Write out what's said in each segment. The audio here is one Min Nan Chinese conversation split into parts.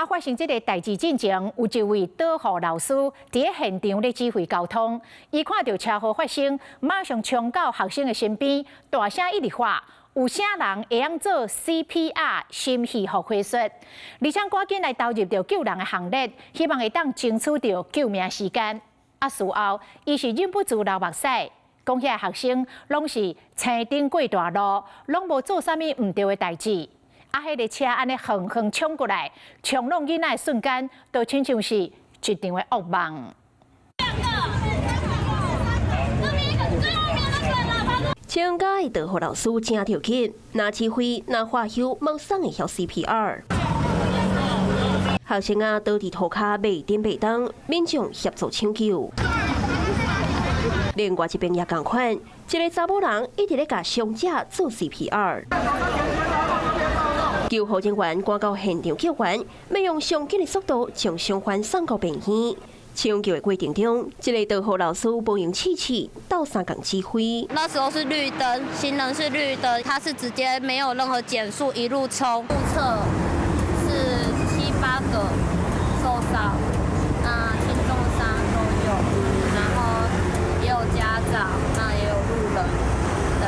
啊，發生這个代誌進前，有一位導護老師佇咧現場咧指揮交通，伊看著車禍發生，馬上衝到學生的身邊，大聲一直喊：有啥人會曉做 CPR 心肺復甦術？而且趕緊來投入著救人的行列，希望會當爭取著救命時間。啊，事後伊是忍不住流目屎，講遐學生攏是青燈過大路，攏無做啥物毋對的代誌。啊，彼个車按呢狠狠衝過來，衝挵囡仔的瞬間，都親像是一場的噩夢。兩個，最後面那個喇叭。請假的導護老師真著緊，若指揮，若話休，馬上會曉 CPR。學生仔倒佇塗跤袂振袂動，民眾協助搶救。另外一邊也仝款，一个查某人一直咧共傷者做 CPR。救護人員趕到現場救援，欲用上緊的速度將傷患送到病院。搶救的過程中，這个導護老師無閒試試，鬥相共指揮。那時候是綠燈，行人是綠燈，他是直接沒有任何減速，一路衝。目測是七八個受傷，那輕重傷都有，然後也有家長，那也有路人。對。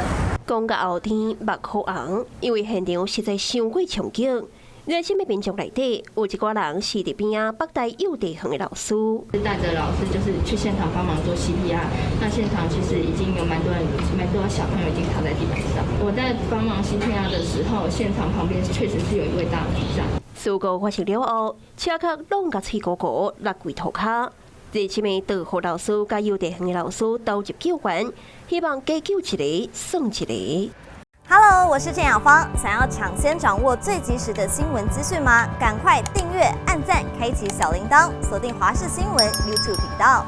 講到後天目好紅，因為現場實在傷過衝擊。熱心的民眾內底有一寡人是佇邊仔北台幼稚園的老師，帶著老師就是去現場幫忙做 CPR。那現場其實已經有蠻多人、蠻多小朋友已經躺在地板上。我在幫忙 CPR 的時候，現場旁邊確實是有一位大人在。事故發生了後，車殼攏共碎糊糊，落跪塗跤。熱心的導護老師佮幼稚園的老師投入救援，希望加救一个算一个。 Hello，我是鄭雅芳。想要搶先掌握最及時的新聞資訊嗎？趕快訂閱、按讚、開啟小鈴鐺，鎖定華視新聞 YouTube 頻道。